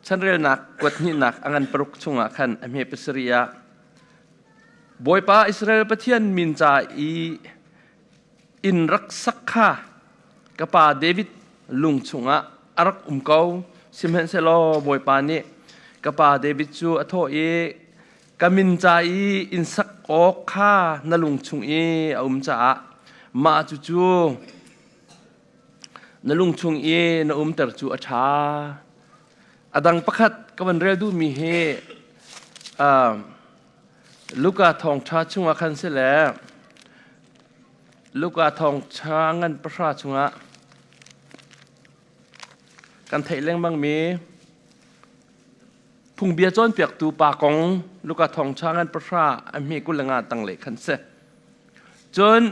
Chanrelnak kuat hnihnak a ngan paruk chungah khan a hme pasarih ah Bawipa Israel Pathian min ca i inn rak sak kha ka pa David lung chungah a rak um ko. Sihmanhsehlaw Bawipa nih ka pa David cu a thawh i ka min ca i inn sak awk kha na lung chung i a um caah mah cucu na lung chung i na umter cu a ṭha. A dang pakhat ka van rel duhmi hi Luka thawngṭha chungah khan si le Luka thawngṭha ngan pahra chungah kan theih lengmangmi phungbia cawnpiaktu pa kong Luka thawngṭha ngan pahra a hme 25 tanglei khan si. Cun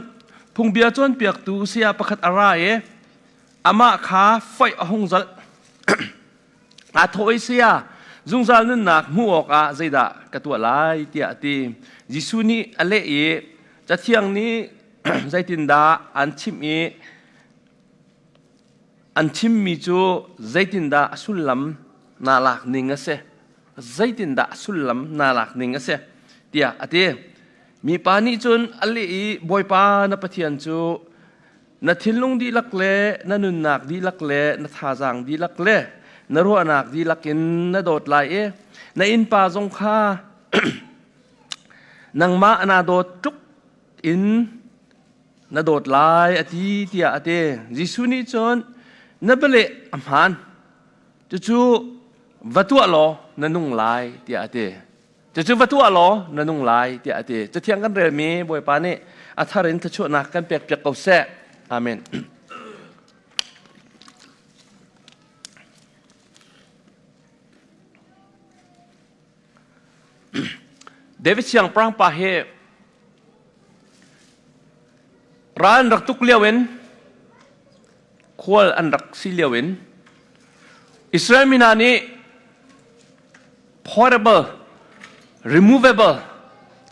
phungbia cawnpiaktu saya pakhat a ra i amah kha foih a hung zalh. Aa thawh i saya, zungzal nunnak hmuh awkah zeidah ka tuah lai tiah a ti. Jesuh nih a leh i Cathiang nih zeitindah an chimh i an chimmi cu zeitindah a sullam naa lak ning a si? Zeitindah a sullam naa lak ning a si? tiah a ti. Mipa nih cun a leh i Bawipa na Pathian cu na thinlung dihlak le na nunnak dihlak le na thazaang dihlak le na ruahnak dihlak in na dawt lai i na innpa zong kha nangmah naa dawt tluk in na dawt lai a ti tiah a ti. Jesuh nih cun na bialeh a hmaan cucu va tuah law na nung lai tiah a ti. Cucu va tuah law na nung lai tiah a ti. Cathiang kan relmi Bawipa nih a thar in thluachuahnak kan pekpiak ko seh. Amen. David siangpahrang pa hi ral an rak tuk lio in khual an rak si lio in Israel mi hna nih portable removable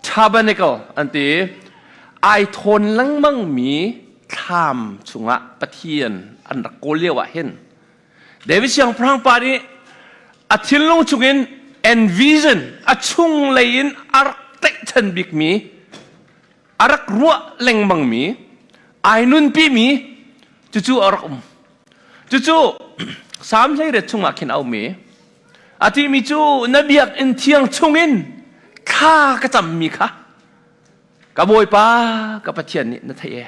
tabernacle an ti ai thawn lengmang mi thlam chungah Pathian an rak kawl lio ah hin David siangpahrang pa nih a thinlung chungin envision a chung lei in a rak tlaihchan bikmi a rak ruah lengmangmi ai nunpimi cucu a rak um cucu Salm 18 chungah khin a um i a timi cu na biakinn thiang chungin thla ka cammi kha ka Bawipa ka Pathian nih na theih e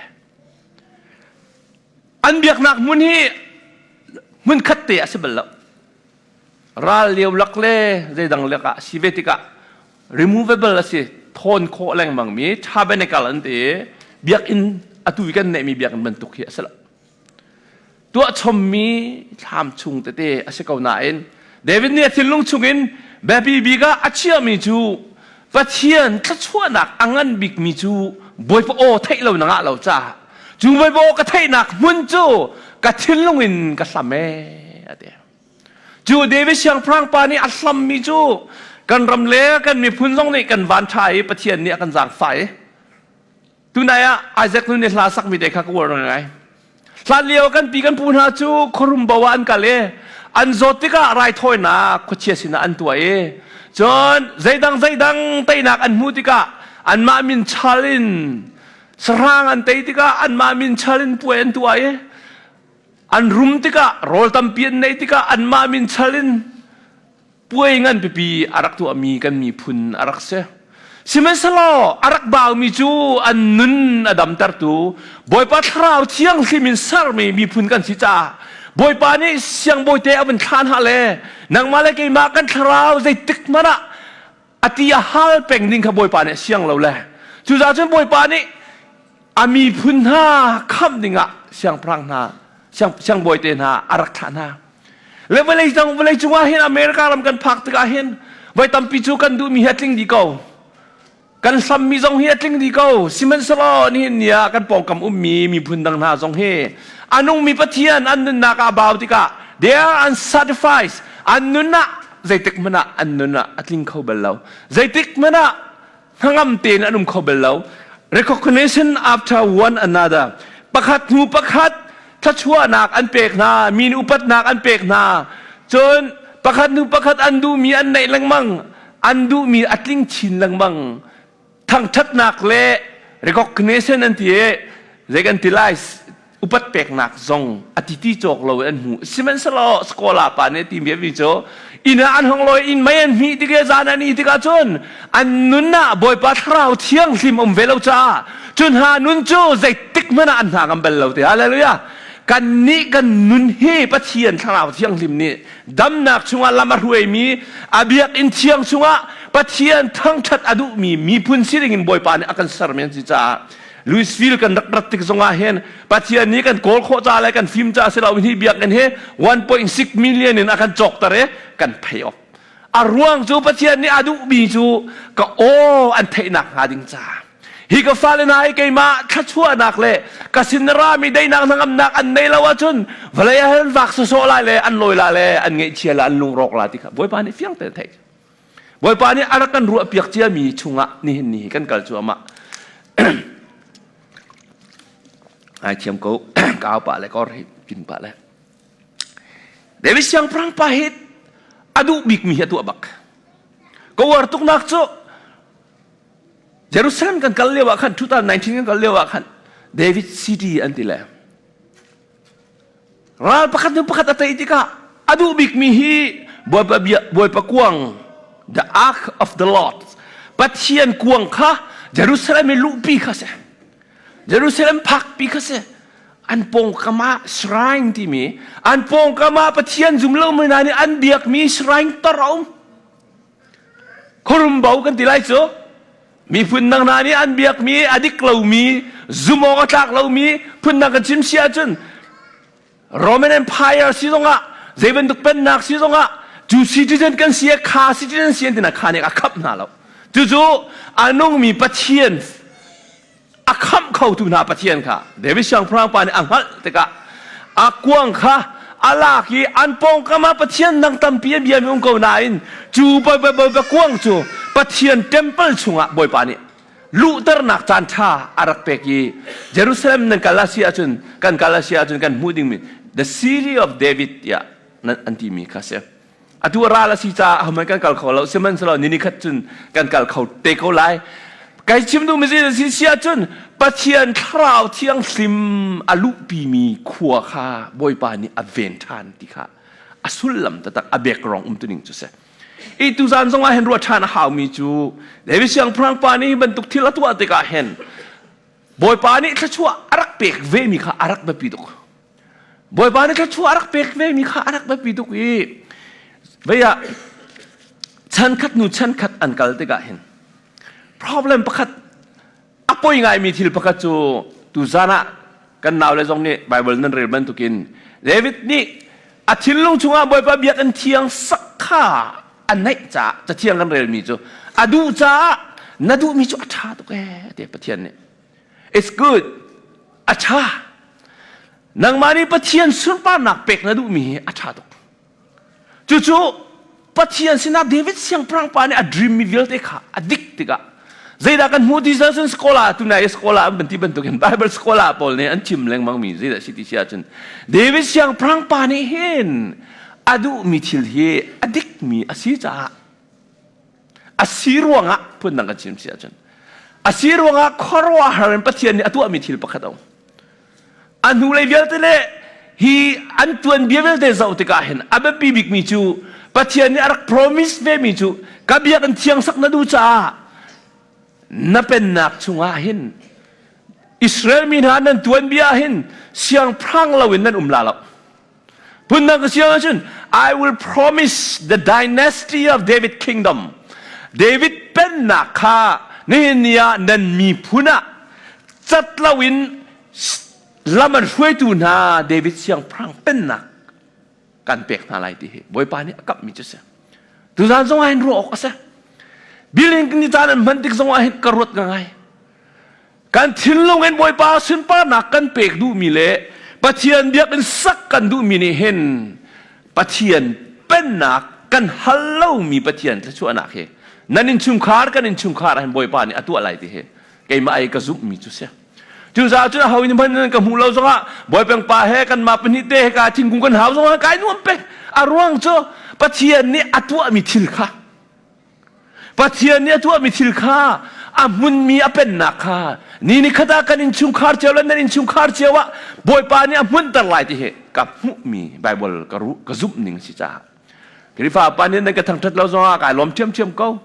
An biaknak hmun hi hmun khat te a si bal lo. Ral lio lak le zeidang lak ah si ve tikah removable a si thawn khawh lengmang mi tabernacle an ti biakinn atu i kan neihmi biakinn bantuk hi a si lo. Tuah chommi thlam chung tete a si ko nain David nih a thinlung chungin biapi bik ah a chiahmi cu Pathian thluachuahnak a ngan bikmi cu Bawipa aw theih lo na ngah lo caah cu Bawipa aw ka theihnak hmun cu ka thinlung in ka hlam ee a ti. Cu David siangpahrang pa nih a hlammi cu kan ram le kan miphun zong nih kan van ṭha i Pathian nih a kan zaangfah i Tunai ah Isaac nu nih hla sakmi te kha ka uar ngai. Hlan lio kan pi kan pu hna cu khuarum bo ah an kal i an zawt tikah raithawinak khuachia sinah an tuah i cun zeidang zeidang teinak an hmuh tikah anmah min chal in sahrang an tei tikah anmah min chal in puai an tuah i an rum tikah rawl tampi an neih tikah anmah min chal in puai ngan pipi a rak tuahmi kan miphun a rak si. Sihmanhsehlaw a rak baumi cu an nun a damtertu Bawipa Thlarau Thianghlim in sermi miphun kan si caah Bawipa nih siangbawite a vun thlah hna le nangmah le keimah kan thlarau zeitik hmanh ah a ti a hal peng ding kha Bawipa nih a siang lo le cucaah cun Bawipa nih a miphun hna khamh dingah siangpahrang hna siangbawite hna a rak thlah hna. Le vawlei cang vawlei cungah hin America ram kan phak tikah hin voi tampi cu kan duhmi hi a tling dih ko. Kan hlammi zong hi a tling dih ko. Sihmanhsehlaw nihin ni ah kan pawngkam ummi miphun dang hna zong hi a nungmi Pathian an nunnak ah bau tikah they are unsatisfied. An nun ah zeitik hmanh ah an nun ah a tling kho bal lo. Zeitik hmanh ah hnangam tein an um kho bal lo. Recognition after one another. Pakhat hnu pakhat thluachuahnak an pek hna, min upatnak an pek hna. Cun Pakhat hnu pakhat an duhmi an neih lengmang, an duhmi a tling chin lengmang. Thangṭhatnak le recognition an ti i zei kan ti lai upat peknak zong a ti ti cawk lo an hmu. Sihmanhsehlaw scholar pa nih a ti mi cu inn ah an hong lawi inn mei an hmih tik i zan an ih tikah cun an nun ah Bawipa Thlarau Thianghlim um ve lo caah cu hna nun cu zeitik hmanh ah an hna ngam bal lo ti. Hallelujah. Kannih kan nun hi Pathian Thlarau Thianghlim nih damnak chungah lam a hruaimi a biakinn thiang chungah Pathian thangṭhat a duhmi miphun si dingin Bawipa nih a kan sermi an si caah Louisville kan rak rat tik zongah hin Pathian nih kan kawl khawh ca le kan fim ca si lo hi biakinn hi 1.6 million in a kan cawkter i kan pay off. A ruang cu Pathian nih a duhmi cu ka aw an theihnak hnga ding caah Hi ka fale hna hi keimah thluachuahnak le ka sin na rami daihnak hnangamnak an nei lo ahcun vawlei ah hin vak sawsawh lai le an lawi la le an ngaihchia la an lungrawk la ti kha Bawipa nih fiang tein theih. Bawipa nih a rak kan ruah piak ciami chungah nihin ni hi kan kal cuahmah. Ai thiam ko kau pah le kor hi kin pah le. David siangpahrang pa hi a duh bikmi hi a tuah bak. Ka uar tuknak cu Jerusalem kan kal lio ah khan 2019 kan kal lio ah khan David City an ti le ral pakhat hnu pakhat a tei tikah a duh bikmi hi Bawipa bia Bawipa kuang the ark of the Lord Pathian kuang kha Jerusalem i luhpi kha si Jerusalem phakpi kha si an pawngkam ah shrine timi an pawngkam ah Pathian zum lomi hna nih an biakmi shrine tor a um Khuarumbo kan ti lai cu miphun dang hna nih an biakmi a dik lomi zum awk a tlak lomi phun dang kan chim si ahcun Roman Empire si zongah zei bantuk pennak si zongah cu citizen kan si kha citizen si an tina kha nih a khamh hna lo cucu a nungmi Pathian a khamh khotu hna Pathian kha David siangpahrang pa nih a hngalh tikah a kuang kha a lak i an pawngkam ah Pathian dang tampi a biami um ko nain cu Bawipa kuang cu Pathian temple chungah Bawipa nih luhternak caan ṭha a rak pek i Jerusalem nan kal a si ahcun kan kal a si ahcun kan hmuh dingmi the city of David tiah an timi kha si. Atu ral a si caah ahohmanh kan kal kho lo. Sihmanhsehlaw ni nikhat cun kan kal kho te ko lai. Kai chim duhmi si si ahcun Pathian thlarau thianghlim a luhpimi khua kha Bawipa nih a ven ṭhan ti kha a sullam taktak a background umtuning cu si. I tuzaan zong ah hin ruah ṭhan a haumi cu David siangpahrang pa nih hi bantuk thil a tuah tikah hin Bawipa nih thluachuah a rak pek vemi kha a rak biapi tuk. Bawipa nih thluachuah a rak pek vemi kha a rak biapi tuk i vei ah chankhat hnu chankhat an kal tikah hin problem pakhat a poi ngaimi thil pakhat cu tuzan ah kan naule zong nih Bible nan rel bantukin David nih a thinlung chungah Bawipa biakinn thiang sak kha a naih caah cathiang kan relmi cu a duh caah na duhmi cu a ṭha tuk ee tiah Pathian nih it's good a ṭha Nangmah nih Pathian sunparnak pek na duhmi hi a ṭha tuk. Cucu Pathian sinah David siangpahrang pa nih a dreammi vialte kha a dik tikah zeidah kan hmuh ti cun scholar tunai scholar an ti bantukin Bible scholar pawl nih an chim lengmangmi zeidah si ti si ahcun David siangpahrang pa nih hin a duhmi thil hi a dikmi a si caah a si ruangah phundang kan chim si ahcun a si ruangah khuaruahhar in Pathian nih a tuahmi thil pakhat a um. A hnulei vialte le hi an tuanbia vialte zoh tikah hin a biapi bikmi cu Pathian nih a rak promise vemi cu ka biakinn thiang sak na duh caah na pennak chungah hin Israel mi hna nan tuanbia ah hin siangpahrang loin nan um la lo. Phundang ka siang ahcun I will promise the dynasty of David kingdom. David pennak kha nihin ni ah nan miphun ah cat loin lam an hruaitu hna David siangpahrang pennak kan pek hna lai ti hi Bawipa nih a kamhmi cu si. Tuzaan zong ah hin ruah awk a si. Billing ni caan an hman tik zong ah hin ka ruat ngai. Kan thinlung in Bawipa sunparnak kan pek duhmi le Pathian biakinn sak kan duhmi nih hin Pathian pennak kan hal lomi Pathian thluachuahnak hi nan innchungkhar kan innchungkhar ah hin Bawipa nih a tuah lai ti hi keimah ai ka zumhmi cu si. Cucaah cun aho in hmanh ka hmuh lo zongah Bawipeng pa he kanmah pahnih te he ka thingkung kan hau zongah kai nuam pek. A ruang cu Pathian nih a tuahmi thil kha Pathian nih a tuahmi thil kha a hmunmi a pennak kha ni ni khat ah kan innchungkhar cio le nan innchungkhar cio ah Bawipa nih a hmunter lai ti hi ka hmuhmi Bible ka ruh ka zumh ning si caah Khrihfa pa nih nan ka thangṭhat lo zongah kai lawm ṭhiamṭhiam ko.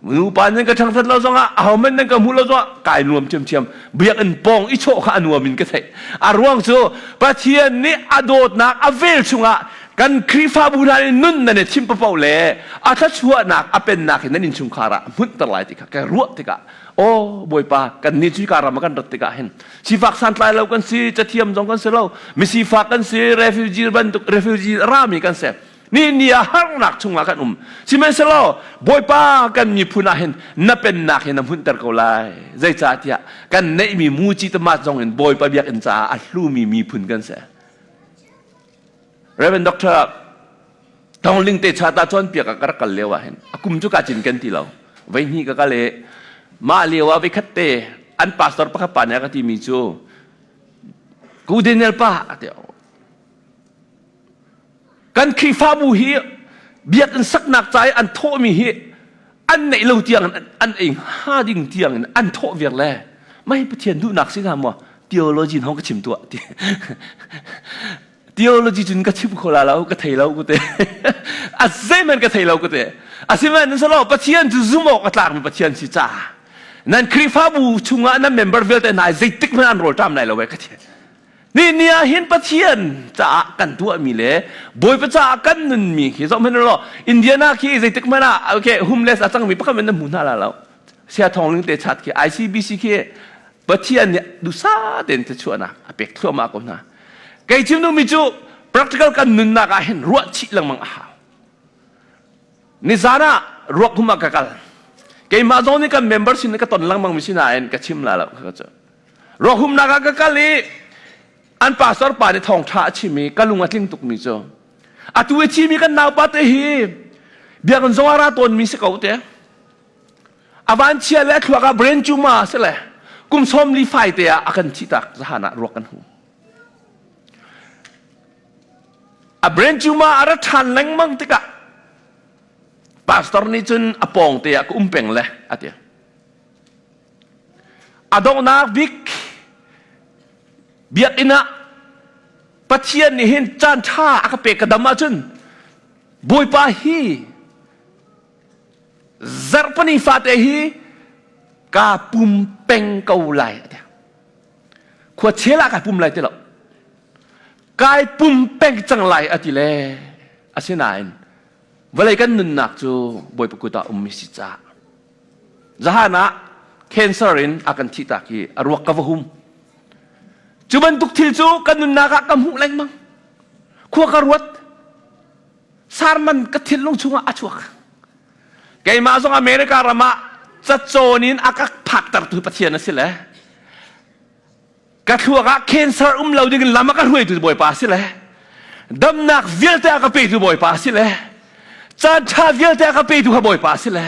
Nupa nan ka ṭhangṭhat lo zongah ahohmanh nan ka hmuh lo zongah kai nuam ṭhiamṭhiam. Biakinn pawng i chawh kha a nuam in ka theih. A ruang cu Pathian nih a dawtnak a vel chungah kan Khrihfabu hna nih nun nan i thim paoh le a thluachuahnak a pennak hi nan innchungkhar ah hmunhter lai ti kha ka ruah tikah aw Bawipa kan nih cu ka ram ah kan rat tikah hin sifak santlai lo kan si cathiam zong kan si lo misifak kan si refugee bantuk refugee rami kan si ni ni ah harnak chungah kan um sihmanhsehlaw Bawipa kan miphun ah hin na pennak hi na hmunhter ko lai zeicahtiah kan neihmi muci tamat zong in Bawipa biakinn caah a hlumi miphun kan si Reverend Dr. Thong Ling te cha ta cawnpiak ah ka rak kal lio ah hin a kum cu ka cin kan ti lo voi hnih ka kal i mah lio ah voikhat te an pastor pakhat pa nih a ka timi cu Ku Daniel pa ati kan Khrihfabu hi biakinn saknak ca i an thawhmi hi an neih lo tiang in an ei hnga ding tiang in an thawh viar le mai Pathian duhnak si hna maw theology hong ka chim tuah ti theology cun ka chim kho la lo ka thei lo ku te a zeihmanh ka thei lo ku te asihmanhsehlaw Pathian cu zum awk a tlakmi Pathian si ca nan Khrihfabu chungah nan member vialte hna zeitik hmanh an rawlṭam lai lo e ka ti ni ni ah hin Pathian caah kan tuahmi le Bawipa caah kan nunmi khi zoh hmanh law Indiana khi zeitik hmanh ah okay homeless a cangmi pakhat hmanh na hmu hna la lo sia thong ling te chat khi ICBC khi Pathian nih dusa tein thluachuahnak a pek thluahmah ko hna. Kei chim duhmi cu practical kan nunnak ah hin ruah chih lengmang a hau. Nizan ah ruak hum ah ka kal. Keimah zong nih kan member sin ka ton lengmang mi sinain ka chim la lo ka cu. Ruak humnak ah ka kal i an pastor pa nih thawngṭha a chim i ka lung a tling tukmi cu atu i thimi kan naupa te hi biakinn zong ah ra tawnmi si ko te. A vanchia le a thluak ah brain tumor si le kum 45 fai te ah a kan thih tak zahan ah ruak kan hu. A brain tumor a ra ṭhan lengmang tikah pastor nih cun a pawng te ah ka um peng le a ti. A donghnak bik biakinn ah Pathian nih hin caan ṭha a ka pek ka dam ahcun Bawipa hi Zarhpini fate hi kaa pum peng ko lai a ti. Khua chel ah kai pum lai ti lo. Kai pum peng cang lai a ti le asinain vawlei kan nunnak cu Bawipa kut ah ummi si caah zahan ah cancer in a kan thihtak i a ruak ka va hum. Cu bantuk thil cu kan nunnak ah ka hmuh lengmang. Khua ka ruat. Sarman ka thinlung chungah a chuak. Keimah zong America ram ah cacawn in a ka phaktertu Pathian a si le ka thluak ah cancer um lo ding in lam a ka hruaitu Bawipa a si le damnak vialte a ka petu Bawipa a si le caan ṭha vialte a ka petu kha Bawipa a si le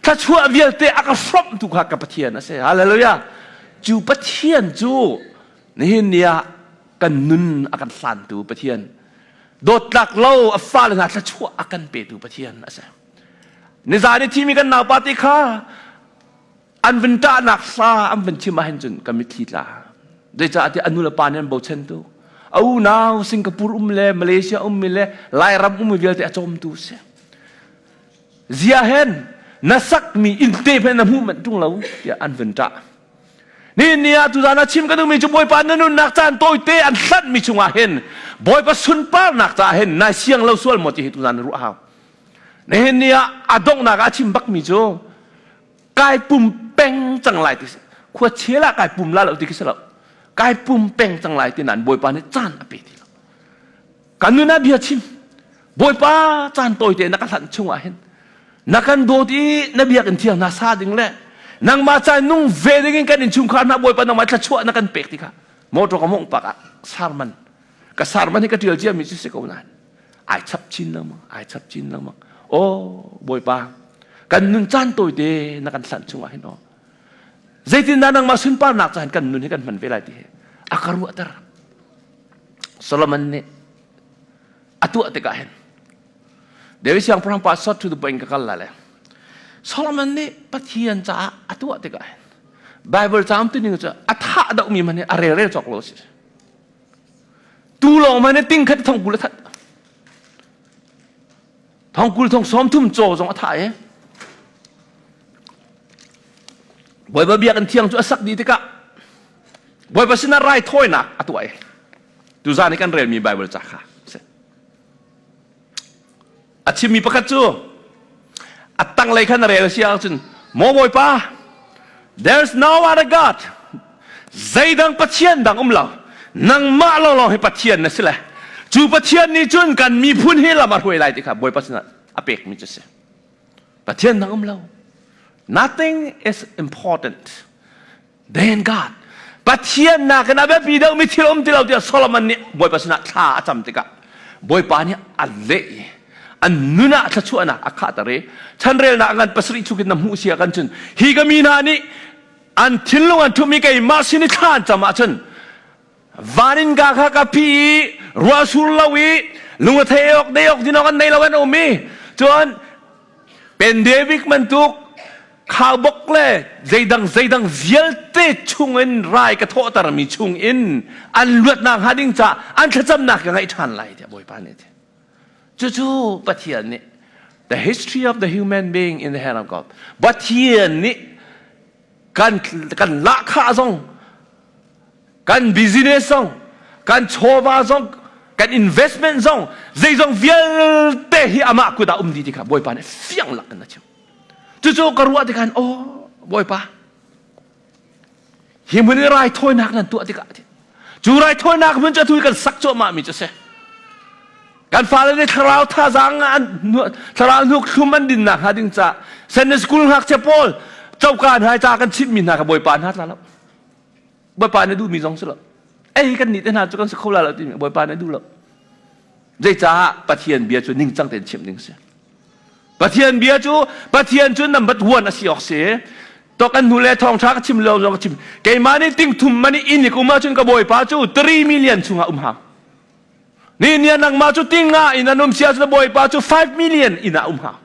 thluachuah vialte a ka hrawmhtu kha ka Pathian a si. Hallelujah. Cu Pathian cu nihin ni ah kan nun a kan hlantu Pathian dawtlak lo a fale hna thluachuah a kan petu Pathian a si. Nizan i thimi kan naupa te kha an vun ṭahnak hla an vun chim ahhin cun ka mitthli tla. Zeicahtiah tiah a nu le pa nih an bochan tu. A unau Singapore um le Malaysia ummi le Lairam ummi vialte a cawmtu si. Zia hen na sakmi inn te hmanh na hmuh manh ṭung lo tiah an vun ṭah. Nihin ni ah tuzaan ah chim ka duhmi cu Bawipa na nunnak caan tawite an hlanhmi chungah hin Bawipa sunparnak caah hin nai siang lo sual maw ti hi tuzaan na ruah hau. Nihin ni ah a donghnak ah a chim bakmi cu kai pum peng cang lai ti khua chel ah kai pum la lo ti khi si lo. Kai pum peng cang lai ti nain Bawipa nih caan a pe ti lo. Kan nun ah bia chim. Bawipa caan tawite na ka hlanh chungah hin na kan dawt i na biakinn thiang hna sa ding le nangmah ca nung ve ding in kan innchungkhar hna Bawipa nangmah thluachuah na kan pek ti kha motor ka mawngh pak ah sarman ka sarman hi ka tial cia mi cu si ko nain ai chap chin lengmang ai chap chin lengmang oh Bawipa kan nun caan tawite na kan hlanh chungah hin aw zeitindah nangmah sunparnak ca hin kan nun hi kan hman ve lai ti hi a ka ruahter Solomon nih a tuah tikah hin. David siangpahrang pa short to the point ka kal la le. Solomon nih Pathian caah a tuah tikah hin Bible caam tu ning cu a thah doh mi man hi a rel rel cawk lo si. Tu lawng man hi ting khat thong kul a that. Thong kul thong sawm thum caw zong a thah i. Bawipa biakinn thiang cu a sak dih tikah Bawipa sinah raithawinak a tuah i tuzaan i kan relmi Bible ca kha si. A chimmi pakhat cu a tanglei khan a rel a si ahcun Maw Bawipa there's no other God zeidang Pathian dang um lo nangmah lawnglawng hi Pathian na si le cu Pathian nih cun kan miphun hi lam a hruai lai ti kha Bawipa sinah a pekmi cu si. Pathian dang um lo. Nothing is important than God. Pathian nakin a biapi deuhmi thil um ti lo tiah Solomon nih Bawipa sinah thla a cam tikah Bawipa nih a leh i an nun ah thluachuahnak a khahter i chanrelnak ngan pasarih chukin na hmuh sia kan cun hi ka mi hna nih an thinlung an ṭhumh i keimah sin i thla an cam ahcun van in ka kha ka phi i ruah sur lo i lung a thei awk dei awk din awk an nei lo an um i cun pandemic bantuk khaubok le zeidang zeidang vialte chungin rai ka thawhtermi chungin an luatnak hnga ding ca an thlacamnak ka ngaih ṭhan lai tiah Bawipa nih a ti. Cucu Pathian nih the history of the human being in the hand of God. Pathian nih kan kan lahkhah zong kan business zong kan chawva zong kan investment zong zeizong vialte hi amah kut ah um dih ti kha Bawipa nih fiang lak in a chim. Cucu ka ruah tikhan aw Bawipa hi hmun i raithawinak nan tuah tikah cu raithawinak hmun cu atu kan sak cuahmah mi cu si kan fale nih thlarau thazaang an thlarau hnuk thlum an dinnak hnga ding ca Sunday school ngakchia pawl coka hna ca kan chimhmi hna kha Bawipa hna tla lo Bawipa nih duhmi zong si lo ei kan nih te hna cu kan si kho la lo timi Bawipa nih duh lo Zeicah Pathian bia cu ningcang tein chimh ding si. Pathian bia cu Pathian cu number one a si awk si. Tok an hnu le thawngṭha ka chim lo zong ka chim. Keimah nih tingthum man i inn i kum ahcun ka bawipa cu 3 million chungah um hau. Ni nia nangmah cu tinga in an um si ahcun bawipa cu 5 million in ah um hau.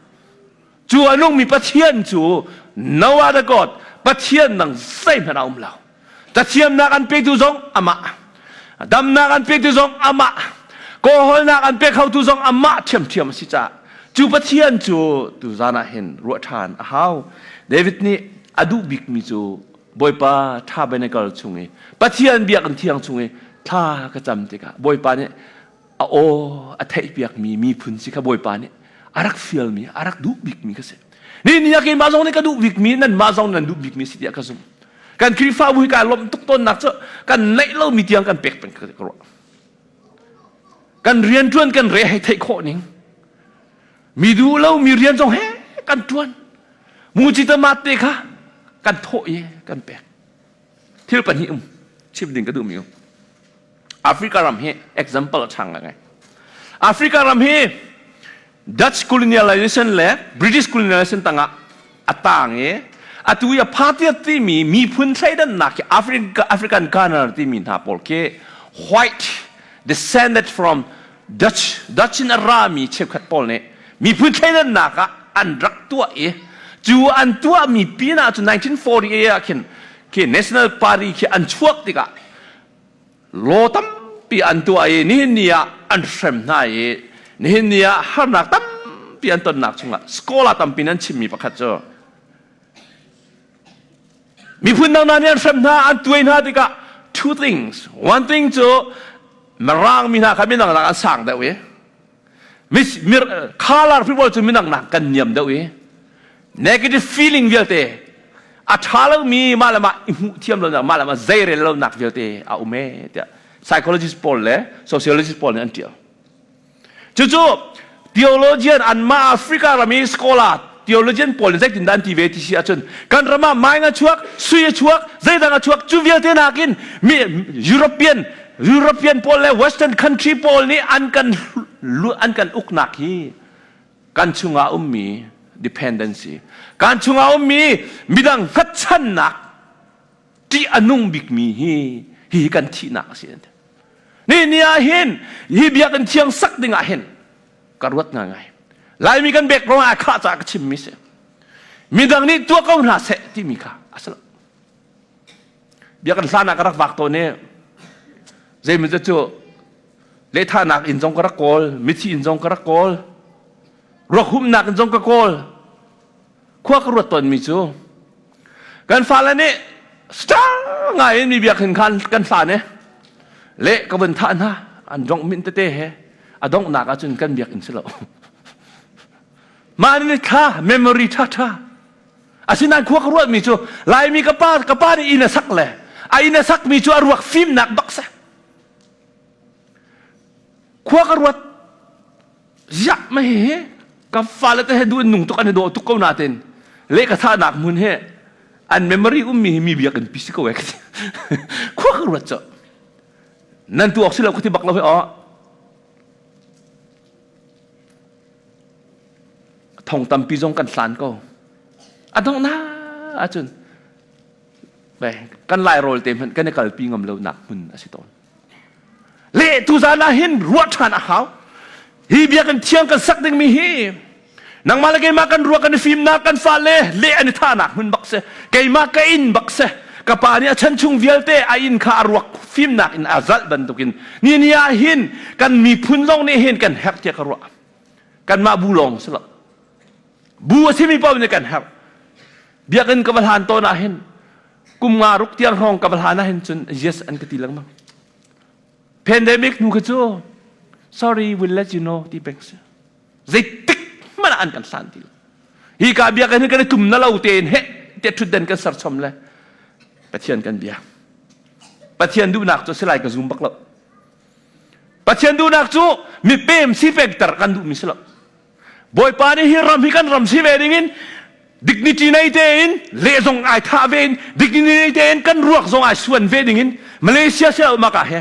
Cu a nungmi Pathian cu no other God Pathian nang zeihmanh a um lo. Cathiamnak an petu zong amah. Damnak an petu zong amah. Kawhawlnak an pe khotu zong amah ṭhiamṭhiam a si caah cu Pathian cu tuzan ah hin ruah ṭhan a hau. David nih a duh bikmi cu Bawipa tabernacle chung i Pathian biakinn thiang chung i thla ka cam tikah Bawipa nih a aw a theihpiakmi miphun si kha Bawipa nih a rak fialmi a rak duh bikmi ka si. Ni ni ah keimah zong nih ka duh bikmi nanmah zong nan duh bikmi si tiah ka zumh. Kan Khrihfabu hi kai lawmh tuk tawnnak cu kan neih lomi tiang kan pek peng ka ruah. Kan rianṭuan kan re hei theih khawh ning. Mi duh lomi rian zong he kan ṭuan. Muci tamat te kha kan thawh i kan pek. Thil pahnih um chim ding ka duhmi um. Africa ram hi example a chang ngai. Africa ram hi Dutch colonialization le British colonialization tangah a tang i atu i a phatiat timi miphun thleidannak hi Africa, African Ghana timi hna pawl khi white descended from Dutch Dutch in a rami cheukhat pawl nih miphun thleidannak ah an rak tuah i cu an tuahmi pinah cu 1948 ah khin khi National Party khi an chuak tikah law tampi an tuah i nihin ni ah an hrem hna i nihin ni ah harnak tampi an tonnak chungah scholar tampi nan chimmi pakhat cu miphun dang hna nih an hrem hna an tuai hna tikah two things one thing cu mirang mi hna kha minang nak an sang deuh i color people cu minang nak kan niam deuh i negative feeling vialte a ṭha lomi mah le mah i hmuh thiam lonak mah le mah zeirel lonak vialte a um e tiah psychologist pawl le sociologist pawl nih an ṭial cucu theologian anmah Africa ram i scholar theologian pawl nih zeitindah an ti ve ti si ahcun kan ram ah maing a chuak sui a chuak zeidang a chuak cu vialte nakin mi European European pawl le Western country pawl nih an kan an kan uknak hi kan chungah ummi dependency kan chungah ummi midang hngatchannak ṭih a nung bikmi hi hi kan thihnak a si ni ni ah hin hi biakinn thiang sak ding ah hin ka ruat ngai ngai. Laimi kan background ai khah caah ka chimmi si. Midang nih tuah ko hna seh timi kha a si lo. Bia kan hlan ah ka rak vak tawn i zeimaw cu lehthahnak inn zong ka rak kawl, mithi inn zong ka rak kawl, ruak humnak inn zong ka kawl. Khua ka ruat tawnmi cu kan fale nih star ngai in mi biakinn khan kan hlan i le ka vun thah hna an dongh min tete he a donghnak ahcun kan biakinn si lo. Mah ni thla memory tha tha asinain khua ka ruatmi cu Laimi ka pa ka pa nih inn a sak le a inn a sakmi cu a ruak fimnak bak si. Khua ka ruat ziah ma hi ka fale te he duh in nung tuk an i dawh tuk ko natin le ka thahnak hmun he an memory ummi hi mi biakinn pi si ko e khua ka ruat cu nan tu awk si lo ka ti bak lo hi aw thong tampi zong kan hlan ko a donghnak ahcun kan lai rawl te hmanh kan i kalpi ngam lo nak hmun a si tawn Le tuzan ah hin ruah ṭhan a hau. Hi biakinn thiang kan sak dingmi hi nangmah le keimah kan ruah kan i fimnak kan fale le an i thahnak hmun bak si. Keimah ka inn bak si. Ka pa nih a chan chung vialte a inn kha a ruak fimnak in a zalh bantukin ni ni ah hin kan miphun zong nih hin kan herh tiah ka ruah. Kanmah bu lawng si lo. Bu a simi paoh nih kan herh. Biakinn ka va hlan tawn ah hin kum nga ruk tiang hrawng ka va hlan ah hin cun yes an ka ti lengmang. Pandemic hnu kha cu sorry we'll let you know ti peng si. Zeitik hmanh ah an kan hlan ti lo. Hi ka biakinn hi kan i tum na lo tein he te thutden kan ser chom le Pathian kan bia. Pathian duhnak cu silai ka zum bak lo. Pathian duhnak cu mipem si pekter kan duhmi si lo. Bawipa nih hi ram hi kan ram si ve ding in dignity nei tein le zong ai thah ve in dignity nei tein kan ruak zong ai suan ve ding in Malaysia si lo maka he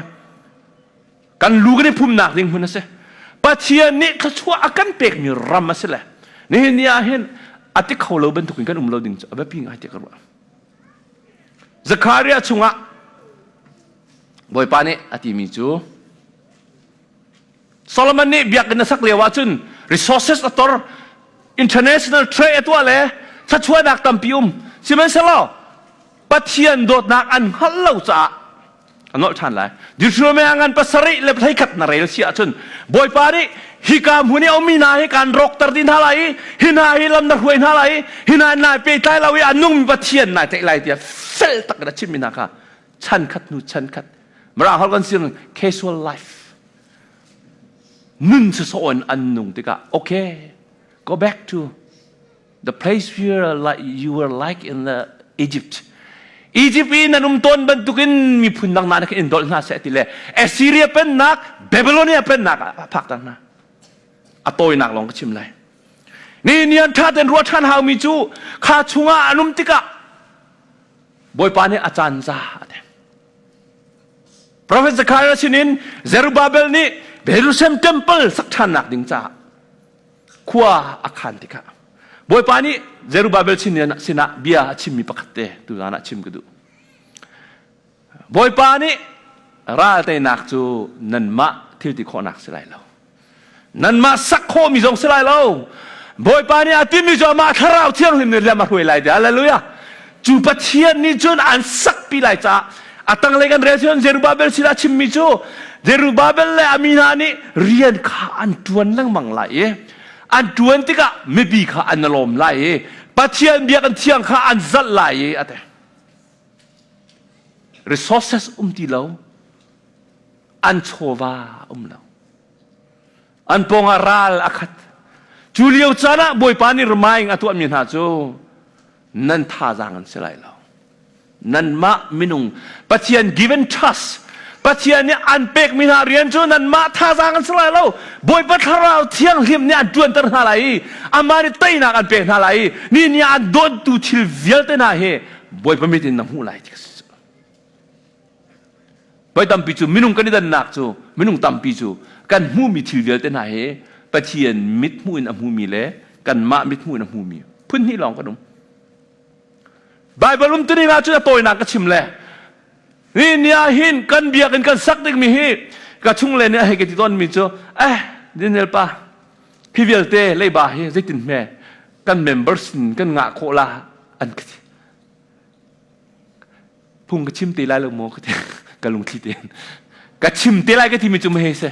kan lu kan i phumnak ding hmun a si. Pathian nih thluachuah a kan pekmi ram a si le nihin ni ah hin a ti kho lo bantukin kan um lo ding cu a biapi ngai tiah ka ruah. Zechariah chungah Bawipa nih a timi cu Solomon nih biakinn a sak lio ahcun resources a tor, international trade a tuah le thluachuahnak tampi um. Sihmanhsehlaw Pathian dawtnak an hngalh lo caah a nolh ṭhan lai. Deuteronomy ah ngan pasarih le hleikhat na rel si ahcun Bawipa nih hika hmun i a ummi hna hi kaan rawkter dih hna lai i hi hna hi lam na hruai hna lai i hi hna nai pehtlai lo i a nungmi Pathian nai theih lai tiah fel tak in a chimmi hna kha chan khat hnu chan khat Mirang holh kan sim casual life nun sawsawh in an nung tikah okay go back to the place where like you were like in the Egypt Egypt i nan um tawn bantukin miphun dang hna in dolh hna seh ti le Assyria pennak Babylonia pennak ah phak ter hna a tawinak lawng ka chim lai ni nian tha ten ruah than haumi cu kha chungah an um tikah Bawipa nih a caan za a tem Prophet Zechariah sinin Zerubbabel nih Jerusalem temple sak ṭhannak ding caah khua a khan tikah Bawipa nih Zerubbabel sinah bia a chimmi pakhat te tuzaan ah chim ka duh. Bawipa nih ral teinak cu nanmah thil ti khawhnak si lai lo. Nanmah sak khawhmi zong si lai lo. Bawipa nih a timi cu amah thlarau thianghlim nih lam a hruai lai ti. Hallelujah. Cu Pathian nih cun an sakpi lai caah a tanglei kan rel cun Zerubbabel sinah chimmi cu Zerubbabel le a mi hna nih rian kha an ṭuan lengmang lai i an ṭuan tikah mipi kha an lawm lai i Pathian biakinn thiang kha an zalh lai i a ti. Resources um ti lo an chawva um lo an pawngah ral a khat cu lio caan ah bawipa nih remind a tuahmi hna cu nan thazaang an si lai lo nanmah minung Pathian given trust Pathian nih an pekmi hna rian cu nanmah thazaang an si lai lo Bawipa thlarau thianghlim nih an ṭuanter hna lai i amah nih teinak an pek hna lai i ni ni an dawntu thil vialte hna hi Bawipa mit in na hmuh lai ti Voi tampi cu minung kan i dannak cu minung tampi cu kan hmuhmi thil vialte hna hi Pathian mithmuh in a hmumi le kanmah mithmuh in a hmumi phun hnih lawng kan um. Bible umtuning ah cun a tawinak ka chim le ni ni ah hin kan biakinn kan sak dingmi hi ka chung le nih a hei ka ti tawnmi cu eh Daniel pa. Hi vialte leiba hi zeitin hme kan member sin kan ngah khawh la an ka ti. Phung ka chim te lai lo maw ka ti. Ka lungthli tein. Ka chim te lai ka timi cu he se.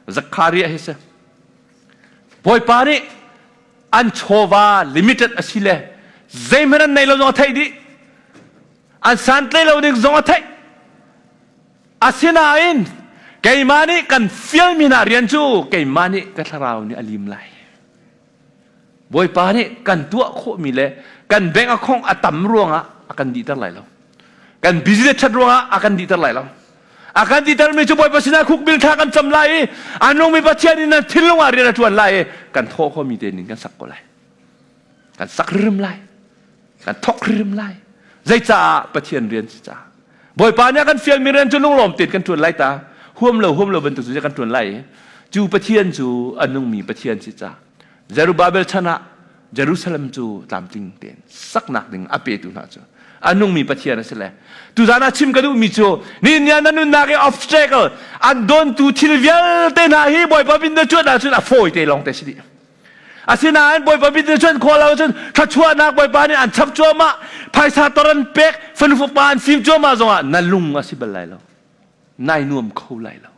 Zakharia he se. Bawipa nih an chawva limited a si le zeihmanh an nei lo zong a theih dih. An santlai lo ding zong a theih. Asinain keimah nih kan fialmi hna rian cu keimah nih ka thlarau nih a lim lai. Bawipa nih kan tuah khawhmi le kan bank account a tam ruangah a kan dihter lai lo. Kan business ṭhat ruangah a kan dihter lai lo. A kan dihtermi cu Bawipa sinah khukbil thla kan cam lai i a nungmi Pathian in nan thinlung ah rian a ṭuan lai i kan thawh khomi te ning kan sak ko lai. Kan sak rim lai. Kan thawk hrim lai. Zeicaah Pathian rian si caah. Bawipa nih a kan fialmi rian cu lunglawm tein kan ṭuan lai ta. Huam lo huam lo bantuk cu kan ṭuan lai. Cu Pathian cu a nungmi Pathian si caah. Zerubbabel chan ah Jerusalem cu tlamtling tein saknak ding a petu hna cu a nungmi Pathian a si le tuzan ah chim ka duhmi cu ni ni na nunnak i obstacle an dontu thil vialte hna hi Bawipa bin na cuan ahcun a fawi te lawng te si dih. Asinain Bawipa mit nih cun khua lo cun thluachuahnak Bawipa nih an chap cuahmah, phaisa tor an pek, fanu fapa an fim cuahmah zongah na lung a si bal lai lo. Nai nuam kho lai lo.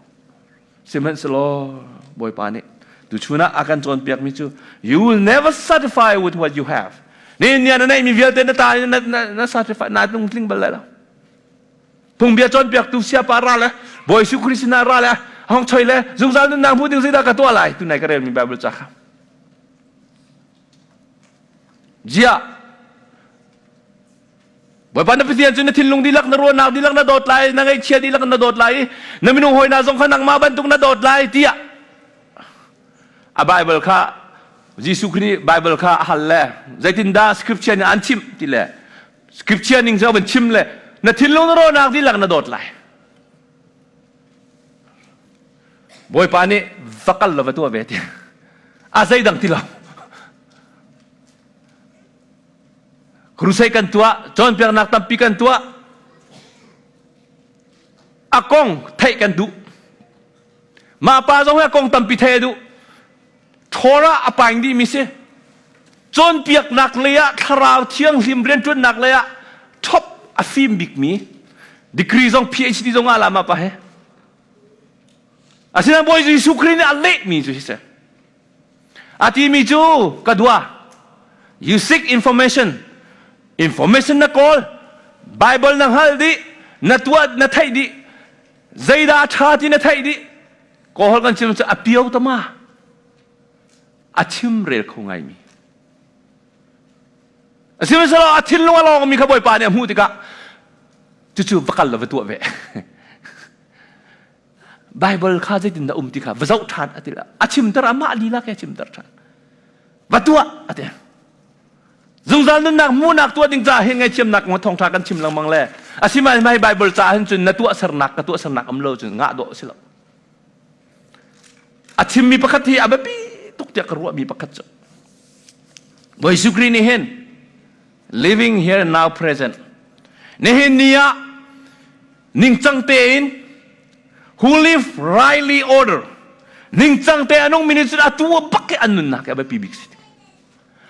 Sihmanhsehlaw Bawipa nih tuchun ah a kan cawnpiakmi cu you will never satisfy with what you have. Ni ni na neihmi vialte na ta na, na, na satisfy na lungtling bal lai lo. Phungbia cawnpiaktu siapa ra le Bawi Jesuh Khrist sinah ra le hong choi le zungzal nunnak hmu ding zeidah ka tuah lai tunai ka relmi Bible ca kha. Ziah Bawipa na Pathian cu na thinlung dihlak na ruahnak dihlak na dawt lai na ngaihchia dihlak na dawt lai i na minung hawi hna zong kha nangmah bantuk na dawt lai tiah a Bible kha Jesuh Khrist nih Bible kha a hal le zeitindah scripture nih an chimh ti le Scripture ning cu van chim le na thinlung na rawhnak dihlak na dawt lai. Bawipa nih va kal lo va tuah ve ti. A zeidang ti lo. Crusade kan tuah, cawnpiaknak tampi kan tuah. A kong theih kan duh. Mah pa zong hi a kong tampi theih a duh. Torah a paing dihmi si. Cawnpiaknak lei ah thlarau thianghlim rianṭuannak lei ah top a fim bikmi degree zong PhD zong ah lama pa he. Asinain Bawi Jesuh Khrih nih a lehmi cu hi si. A timi cu ka dua. You seek information. Information na kawl. Bible na hngal dih. Na tuah na theih dih. Zeidah a ṭha ti na theih dih. Kawlholh kan chim cu a pio tama a chim rel kho ngaimi. Sihmanhsehlaw a thinlung a lawngmi kha Bawipa nih a hmuh tikah cucu va kal law va tuah ve. Bible kha zeitindah um ti kha va zoh ṭhan a ti la. A chimter amah lila ke a chimter ṭhan. Va tuah a ti. Zungzal nunnak hmuhnak tuah ding caah hin ngaithiamnak kong thawngṭha kan chim lengmang le asinain mai Bible caah hin cun na tuahsernak ka tuahsernak um lo cun ngah dawh a si lo. A chimmi pakhat hi a biapi tuk tiah ka ruahmi pakhat cu Bawi Jesuh Khrih nih hin living here now present nihin ni ah ningcang tein who live rightly order ningcang te a nungmi nih cun atu bak hi an nunnak hi a biapi bik si.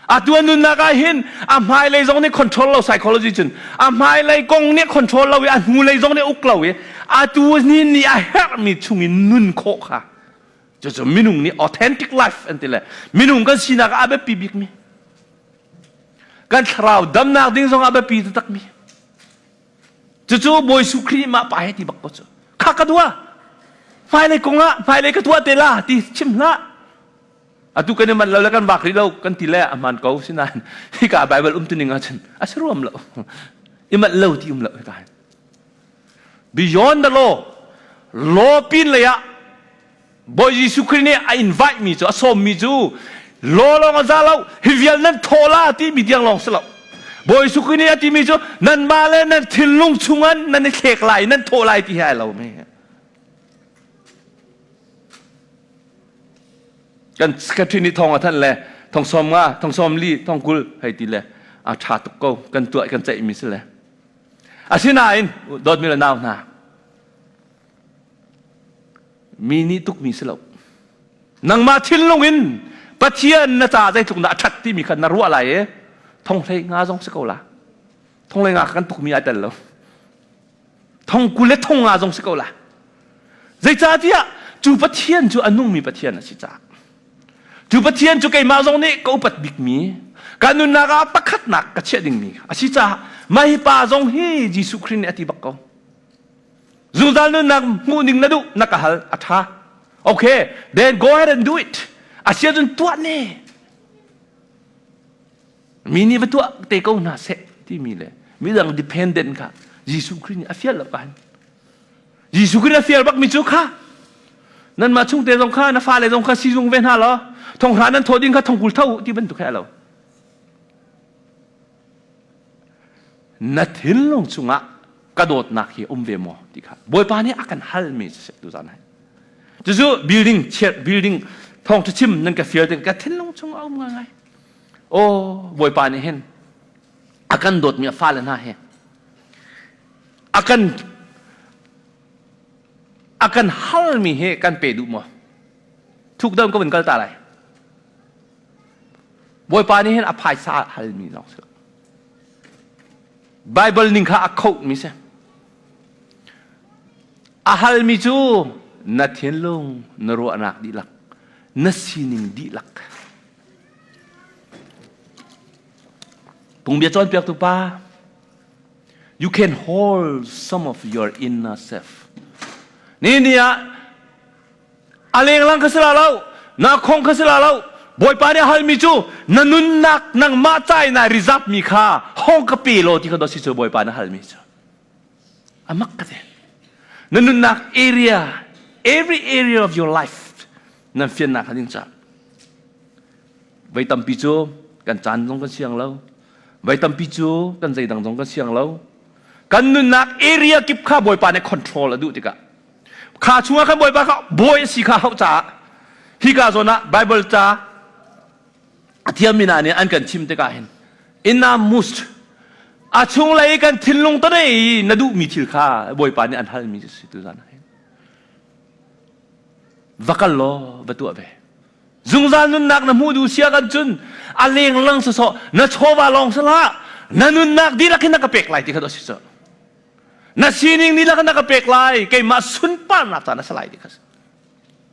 Atu a nunnak ah hin a hmailei zong nih control lo psychology cun a hmailei kong nih control lo i a hnulei zong nih uk lo i atu ni nih a herhmi chungin nun khawh kha cucu minung nih authentic life an ti le minung kan sinak ah a biapi bikmi kan thlarau damnak ding zong a biapi taktakmi cucu Bawi Jesuh Khrih mah pa he ti bak ko cu kha ka dua hmailei kong ah hmailei ka tuah te la ti chim hlah Atu kan i manh lo le kan vak rih lo kan ti le a hmaan ko sinain hika Bible um tuning ahcun a si ruam lo. I manh lo ti um lo hika hin. Beyond the law, law pin lei ah Bawi Jesuh Khrih nih a invite mi cu a sawm mi cu law lawng a za lo hi vial nan thaw la ti mi tiang lawng si lo. Bawi Jesuh Khrih nih a ti mi cu nanmah le nan thinlung chungah nan i thlek lai nan thawh lai ti hi ai lo mi. Kan secretary nih thong a thanh le thong 50, thong 40, thong 20 hei ti le a ṭha tuk ko kan tuah kan ceihmi si le. Asinain dawtmi le nau hna mi nih tukmi si lo. Nangmah thinlung in Pathian na ca zeitluk dah a ṭhat timi kha na ruah lai i thonghlei nga zong si ko la. Thonghlei nga kan tukmi ai tel lo. Thong 20 le thong nga zong si ko la. Zeicahtiah cu Pathian cu a nungmi Pathian a si caah. Cu Pathian cu keimah zong nih ka upat bikmi, ka nunnak ah pakhatnak ka chiah dingmi a si caah mah hi pa zong hi Jesuh Khrih nih a ti bak ko. Zungzal nunnak hmuh ning na duh na ka hal a ṭha. Okay, then go ahead and do it. A si ahcun tuah ne. Mi nih va tuah te ko hna seh timi le midang dependent kha Jesuh Khrih nih a fial lo kan. Jesuh Khrih a fial bakmi cu kha nanmah chungte zong kha na fale zong kha sizung ve hna law thonghra nan thaw ding kha thongkul tho ti bantuk he a lo. Na thinlung chungah ka dawtnak hi um ve maw ti kha Bawipa nih a kan halmi si tu zan hai. Cucu building building thawng chim nan ka fial ding ka thinlung chung a um ngai. Aw Bawipa nih hin a kan dawtmi a fale hna he a kan a kan halmi hi kan pe duh maw? Thuk deuh ka vun kal ta lai. Bawipa nih hin a phaisa halmi lawng si lo. Bible ning kha a khohmi si. A halmi cu na thinlung, na ruahnak dihlak, na sining dihlak. Phungbia cawnpiaktu pa, you can hold some of your inner self. Ni ni ah a lenglang kha si la lo, na khong kha si la lo. Bawipa nih a halmi cu na nunnak nangmah ca in ai reserve mi kha hong ka pe law ti kha si cu Bawipa na halmi cu. Amak ka te. Na nunnak area, every area of your life nan fiannak kha ding ca. Voi tampi cu kan caan zong kan siang lo. Voi tampi cu kan zeidang zong kan siang lo. Kan nunnak area kip kha Bawipa nih control a duh tikah kha chungah khan Bawipa kha bawi a si kha hauh caah hika zawn ah Bible ca a thiammi hna nih an kan chim tikah hin innermost a chunglei kan thinlung tane i na duhmi thil kha Bawipa nih an halmi si tu zan ah hin va kal law va tuah ve Zungzal nunnak na hmuh duh sia kan cun a lenglang sawsawh na chawva lawng sala na nunnak dihlak hin na ka pek lai ti kha si cu. Na sining dihlak hin na ka pek lai keimah sunparnak ca na si lai ti kha si.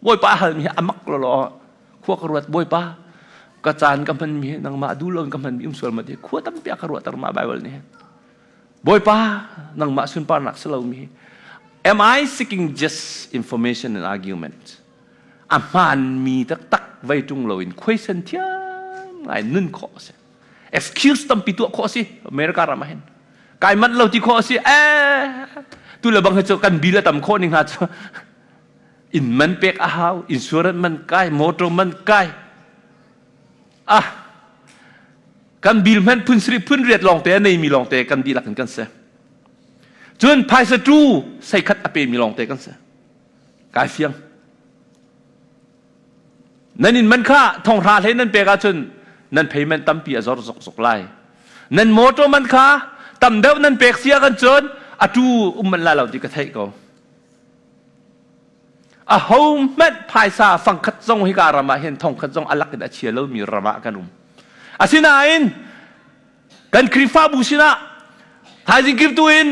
Bawipa a halmi hi a mak lawlaw khua ka ruat Bawipa ka caan ka hmanmi hi nangmah duh loin ka hmanmi um sual ma ti khua tampi a ka ruahter ma Bible nih hin. Bawipa nangmah sunparnak si lomi hi am I seeking just information and argument? A hmaanmi taktak vei ṭung loin khuaisen thiam ngai nun khawh a si. Excuse tampi tuah khawh a si America ram ah hin. Kai manh lo ti khawh a si. Eh, tu le bang hi cu kan bill a tam khawh ning hna cu inn man pek a hau, insurance man kai, motor man kai. Ah, kan bill hmanh phun sarih phun riat lawngte a neimi lawngte kan dihlak in kan si. Cun phaisa tu seikhat a pemi lawngte kan si. Kai fiang. Nan inn man kha thonghra hlei nan pek ahcun nan payment tampi a zor zokzok lai. Nan motor man kha tam deuh nan pek si ahkan cun a tu um man lai lo ti ka theih ko. A ho hmanh phaisa fangkhat zong hika ram ah hin thongkhat zong a lak in a chia lomi ram ah kan um. Asinain kan Khrihfabu sinah thaizing kirtu in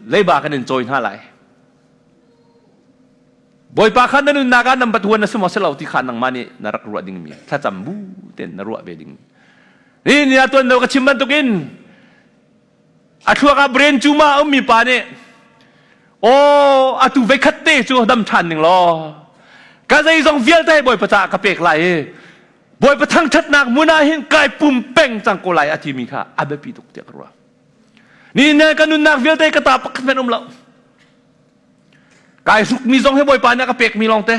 leiba kan in cawi hna lai. Bawipa kha na nunnak ah nan Pathian na si maw si lo ti kha nangmah nih na rak ruah dingmi thlacam bu tein na ruah ve ding. Ni ni ah tuan ka chim bantukin a thluak ah brain tumor a ummi pa nih aw atu veikhat te cu dam ṭhan ning law ka zeizong vialte Bawipa caah ka pek lai i Bawipa thangṭhatnak hmun ah hin kai pum peng cang ko lai a timi kha a biapi tuk tiah ka ruah. Ni ne ka nunnak vialte ka ta pakhat hmanh um lo. Kai hrukmi zong hi Bawipa nih a ka pekmi lawngte.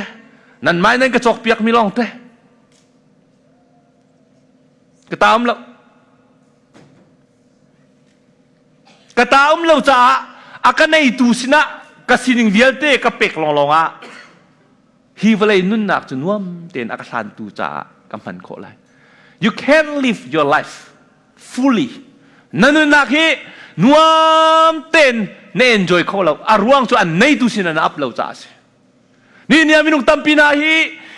Nan mai nan ka cawkpiakmi lawngte. Ka ta um lo. Ka ta um lo caah a ka neitu sinah ka sining vialte ka pek lawnglawng ah hi vawlei nunnak cu nuam tein a ka hlantu caah ka hman khawh lai. You can live your life fully na nunnak hi nuam tein na enjoy kho lo a ruang cu an neitu sin na ap lo caah a si ni ni ah minung tampi hna hi.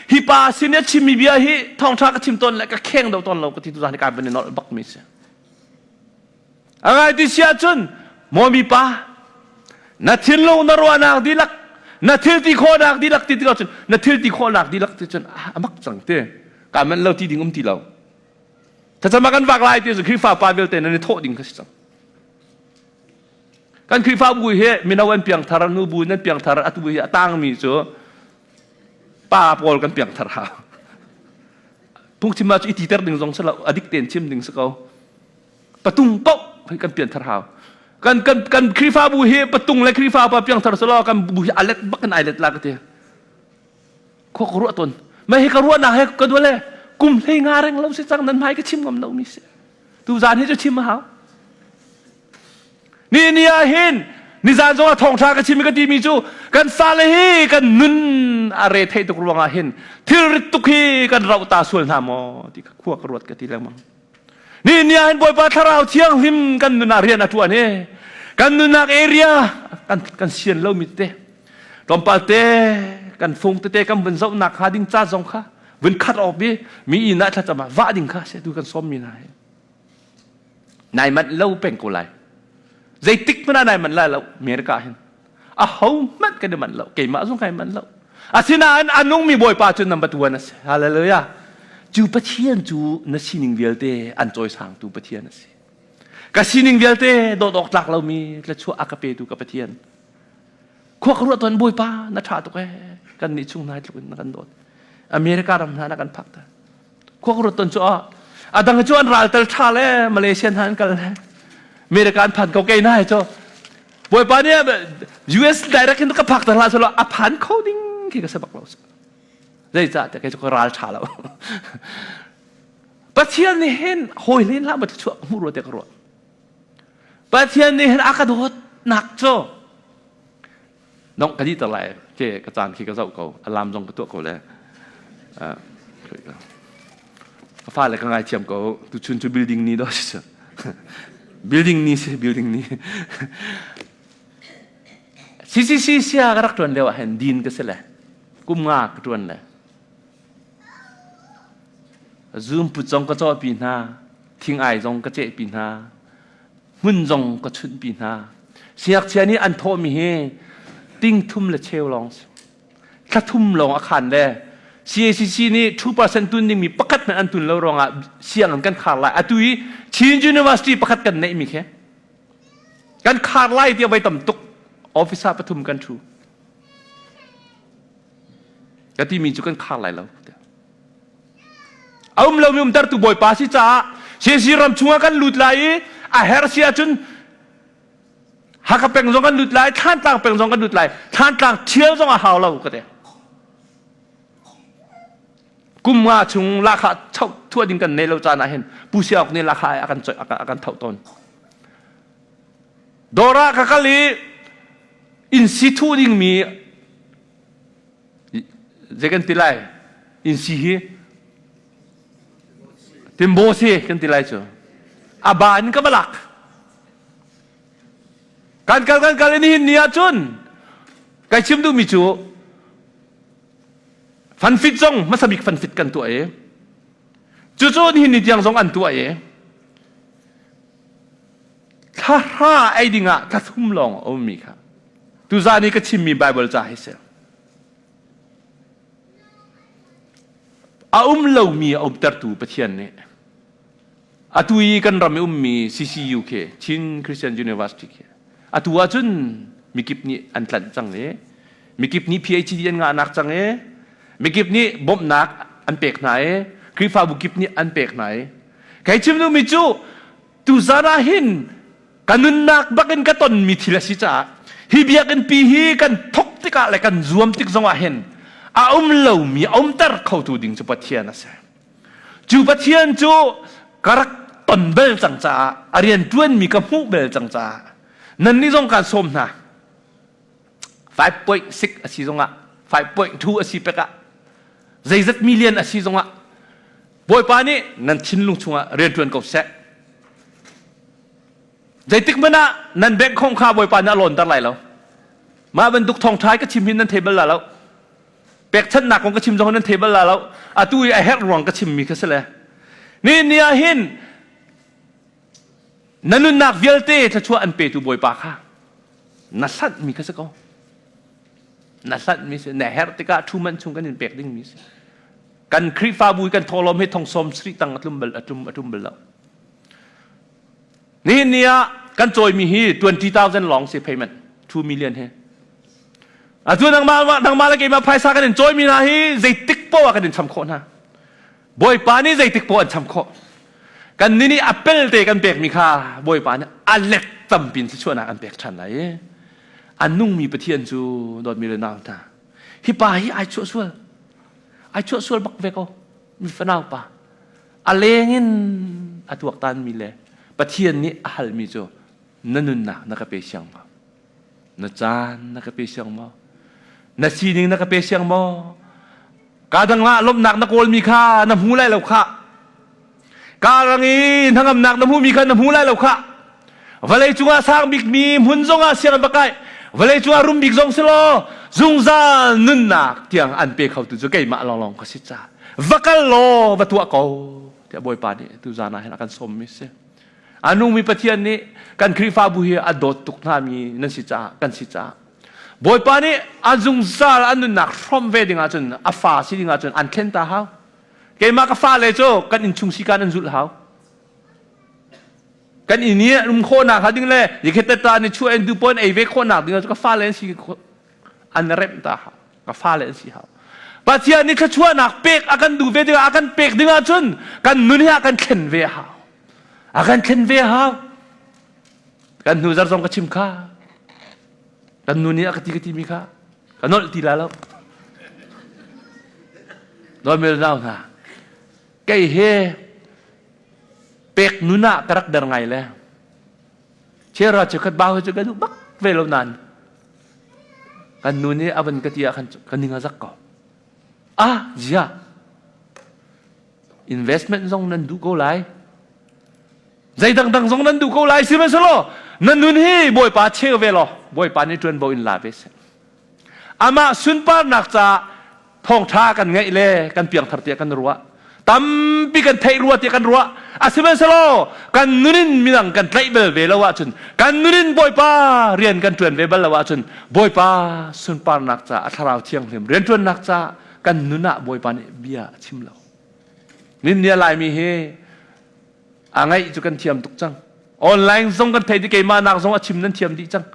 Hi pa sin i a chimmi bia hi thawngṭha ka chim tawn le ka kheng do tawn lo ka ti tu zan hi kai van i nolh bakmi si. A ngai ti si ahcun maw mipa na thinlung na ruahnak dihlak na thil ti khawhnak dihlak ti tikah cun na thil ti khawhnak dihlak ti cun a mak cang te ka manh lo ti ding um ti lo. Thlacam ah kan vak lai ti cu Khrihfa pa vialte nan i thawh ding kha si cang. Kan Khrihfabu hi mino an piangthar, nubu nan piangthar, atu hi a tangmi cu pa pawl kan piangthar hau. Phungchim ah cu i titer ding zong si lo, a dik tein chim ding si ko. Patung paoh hi kan pianthar hau. Kan kan kan Khrihfabu hi patung le Khrihfa pa piangthar si lo, kan bu hi a let bak in ai let la ka ti. Khua ka ruah tawn. Mah hi ka ruahnak he ka dual le kum hlei nga reng lo si cang nan hmai ka chim ngam lo mi si. Tu zan hi cu chim a hau. Ni ni ah hin nizan zong ah thawngṭha ka chim i ka timi cu kan fale hi kan nun a re theih tuk ruangah hin thilrit tuk hi kan rauh ta sual hna maw ti khua ka ruat ka ti lengmang. Ni ni ah hin Bawipa Thlarau Thianghlim kan nun ah rian a ṭuan i kan nunnak area kan kan sian lomi tete tlawmpal te kan fung tete kan vun zohnak hnga ding ca zong kha vun khat awk i mi inn ah thlacam ah vah ding kha se tu kan sawmmi hna hi. Nai manh lo peng ko lai. Zeitik hmanh ah nai manh lai lo America hin. A ho hmanh kan i manh lo. Keimah zong kai manh lo. Asinain a nungmi Bawipa cu number one a si. Hallelujah. Cu Pathian cu na sining vialte an cawisangtu Pathian a si. Ka sining vialte dawt awk tlak lomi tlachuah a ka petu ka Pathian. Khua ka ruah tawn Bawipa na ṭha tuk ee. Kan nih chung nai tluk in na kan dawt. America ram hna na kan phak ta. Khua ka ruat ton cu a dang cu an ral tal ṭha le Malaysia hna an kal le America an phan ko kei na cu Bawipa nih US direct in ka phak ta hlah selaw a phan kho ding khi ka se bak lo zeicah tiah kei cu ka ral ṭha lo Pathian nih hin hawi len hlah ma chuah hmuh rua te ka ruah Pathian nih hin a ka dawt nak cu Dong ka dih ter lai ke ka caan khi ka zoh ko alarm zong ka tuah ko le ka fale ka ngaithiam ko tuchun cu building ni do si building ni si building ni CCC sia ka rak tuan lio ah hin din ka si le kum nga ka tuan le zoom put zong ka cawh pi hna thing ai zong ka ceh pi hna hmun zong ka chunhpi hna. Siangngakchia nih an thawhmi hi ting thum le cheu lawng si. Thla thum lawng a khan le CACC nih 2% tun dingmi pakhat hmanh an tun lo ruangah sianginn kan khar lai. Atu i Chin University pakhat kan neihmi khi kan khar lai tiah voi tam tuk officer pathum kan thu. Ka timi cu kan khar lai lo. A um lomi umtertu Bawipa si caah CC ram chungah kan lut lai i a herh si ahcun Hakha peng zong kan lut lai, Thlantlang peng zong kan lut lai, Thlantlang thial zong a hau lo ka ti. Kum nga chung lahkhah choh thuah ding kan nei lo caan ah hin Pu Siaok nih lahkhah a kan a kan tho tawn. Dawr ah ka kal i inn si thuh dingmi Zei kan ti lai? Inn si hi timbo si kan ti lai cu. A ba in ka va lak. Kan kal kan kal in hin ni ahcun kai chim duhmi cu fanfit zong hmasa bik fanfit kan tuah i cucu nihin ni tiang zong an tuah i thla hra ei dingah thla thum lawng a ummi kha Tuzaan i ka chimmi Baibal ca hi si. A um lomi a umtertu Pathian nih atu i kan ram i ummi CCU khi Chin Christian University khi atu ahcun mikip nih an tlanh cang i mikip nih PhD an ngahnak cang i mikip nih bawmhnak an pek hna i Khrihfabu kip nih an pek hna i kei chim duhmi cu tuzaan ah hin ka nunnak bakin ka tonmi thil a si caah hi biakinn pi hi kan thok tikah le kan zuam tik zongah hin a um lomi a umter khotu ding cu Pathian a si. Cu Pathian cu ka rak ton bel cang caah a rian ṭuanmi ka hmuh bel cang caah nannih zong kaan sawm hna 5.6 a si zongah 5.2 a si pek ah zeizat million a si zongah Bawipa nih nan thinlung chungah rian ṭuan ko seh. Zeitik hmanh ah nan bank khong kha Bawipa nih a lawnter lai lo. Mah bantuk thawngṭha ka chim hin nan thei bal la lo. Pekchanhnak kong ka chim zong nan thei bal la lo. Atu i a herh ruang ka chimmi kha si le. Ni ni ah hin na nunnak vialte thluachuah an petu Bawipa kha na hlanhmi kha si ko. Na hlanhmi si. Na herh tikah thu man chung kan in pek dingmi si. Kan Khrihfabu kan thawhlawm hi thong sawm sarih tang a tlum bal a tlum a tum bal lo. Nihin ni ah kan cawimi hi 20,000 lawng si payment 2 million he. Atu nangmah nangmah le keimah phaisa kan in cawimi hna hi zeitik poah kan in cham khawh hna. Bawipa nih zeitik poah an cham khawh. Kan nih nih a pelte kan pekmi kha Bawipa nih a let tampi in thluachuahnak an pek ṭhan lai i a nungmi Pathian cu dawtmi le nau hna hi pa hi ai chuah sual ai chuah sual bak ve ko mi fanau pa a leng in a tuaktanmi le Pathian nih a halmi cu na nunnak na ka pe siang maw? Na caan na ka pe siang maw? Na sining na ka pe siang maw? Ka dang ah lawmhnak na kawlmi kha na hmu lai lo khah. Ka rang i hnangamnak na hmuhmi kha na hmu lai lo khah. Vawlei cungah sang bikmi hmun zongah siang va kai. Vawlei cungah rum bik zong si law zungzal nunnak tiang an pe khotu cu keimah lawnglawng ka si ca. Va kal law va tuah ko tiah Bawipa nih tu zan ah hin a kan sawmmi si. A nungmi Pathian nih kan Khrihfabu hi a dawt tuk hna mi nan si caah kan si caah Bawipa nih a zungzal an nunnak hrawmh ve ding ahcun a fa si ding ahcun an thlen ta hau. Keimah ka fale cu kan innchung sikan an zulh hau. Kan inn i um khawhnak hnga ding le yikheteta ni chuah in du pon ei ve khawhnak ding cu ka fale an si an remh ta hau. Ka fale an si hau. Pathian nih thluachuahnak pek a kan duh ve ding a kan pek ding ahcun kan nun hi a kan thlen ve hau. A kan thlen ve hau. Kan hnu zar zong ka chim kha. Kan nu nih a ka ti ka timi kha ka nolh ti la lo. Dawmel nau hna. Kei he pek nun ah ka rak der ngai le chera chekhat bau cu ka duh bak ve lo nan kan nu nih a van ka ti ah khan ka ning a zak ko ah zia investment zong nan duh ko lai zei dangdang zong nan duh ko lai sihmanhsehlaw nan nun hi bawipa cheu ve law bawipa nih ṭuanvo in la ve seh Amah sunparnak caah thawngṭha kan ngeih le kan piangthar tiah kan ruah. Tampi kan theih rua tiah kan ruah. Asihmanhsehlaw kan nun in midang kan tlaih bel ve lo ahcun, kan nun in Bawipa rian kan ṭuan ve bal lo ahcun, Bawipa sunparnak caah a Thlarau Thianghlim rianṭuannak caah kan nun ah Bawipa nih bia a chim lo. Nin nia Laimi hi a ngaih cu kan thiam tuk cang. Online zong kan thei ti keimah nak zong a chim nan thiam dih cang.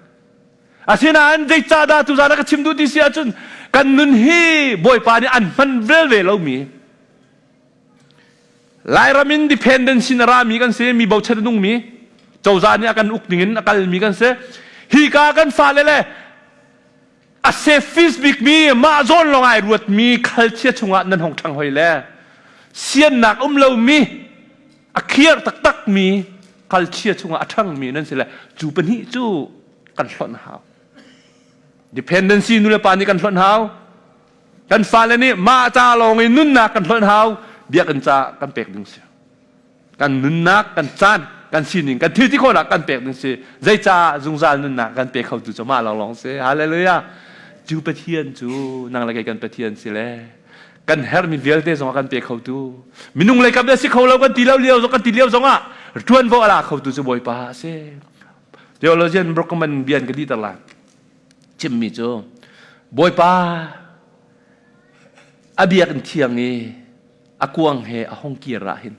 Asinain zeicahdah tuzaan ah ka chim duh ti si ahcun kan nun hi Bawipa nih an hman vel ve lomi Lairam in dependence in a rami kan si, mi bochan a nungmi, cozah nih a kan uk dingin a kalmi kan si. Hi ka kan fale le a selfish bikmi mah zawn lawng ai ruatmi khalchia chungah nan hong ṭhang hoi le siannak um lomi a khiar taktakmi khalchia chungah a ṭhangmi nan si le cu pahnih cu kan hlonh hau. Dependency nulepa nih kan hlonh hau. Kan fale nih mah ca lawng in nunnak kan hlonh hau. Biakinn ca kan pek ding si. Kan nunnak, kan caan, kan sining, kan thil ti khawhnak kan pek ding si. Zeicah zungzal nunnak kan pe khotu cu mah lawnglawng si. Hallelujah. Cu Pathian cu nang le kei kan Pathian si le kan herhmi vialte zong a kan pe khotu minung lei kap le si kho lo kan ti lo lio zong kan ti lio zong ah ṭuanvo a la khotu cu Bawipa a si. Theologian Brockman bian ka dihter lai. Chimmi cu Bawipa a biakinn thiang i a kuang he a hong kir ah hin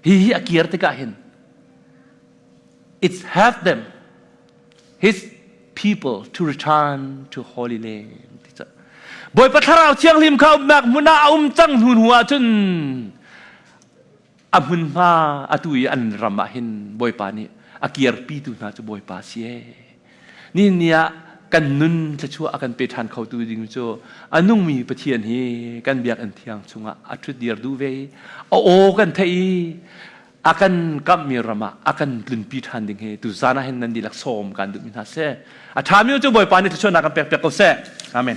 hi hi a kir tikah hin it's have them his people to return to holy land Bawipa thlarau thianghlim kha umnak hmun ah a um cang hnu hnu ah cun a hmunhma atu i an ram ah hin Bawipa nih a kirpitu hna cu Bawipa si ee. Ni ni ah kan nun thluachuah a kan pe ṭhan khotu ding cu a nungmi Pathian hi kan biakinn thiang chungah a ṭhutdir duh ve i a aw kan theih i a kan kamhmi ram ah a kan tlunpi ṭhan ding hi tu zan ah hin nan dihlak sawm kan duhmi hna seh. A ṭhami cu Bawipa nih thluachuahnak kan pek piak ko seh. Amen.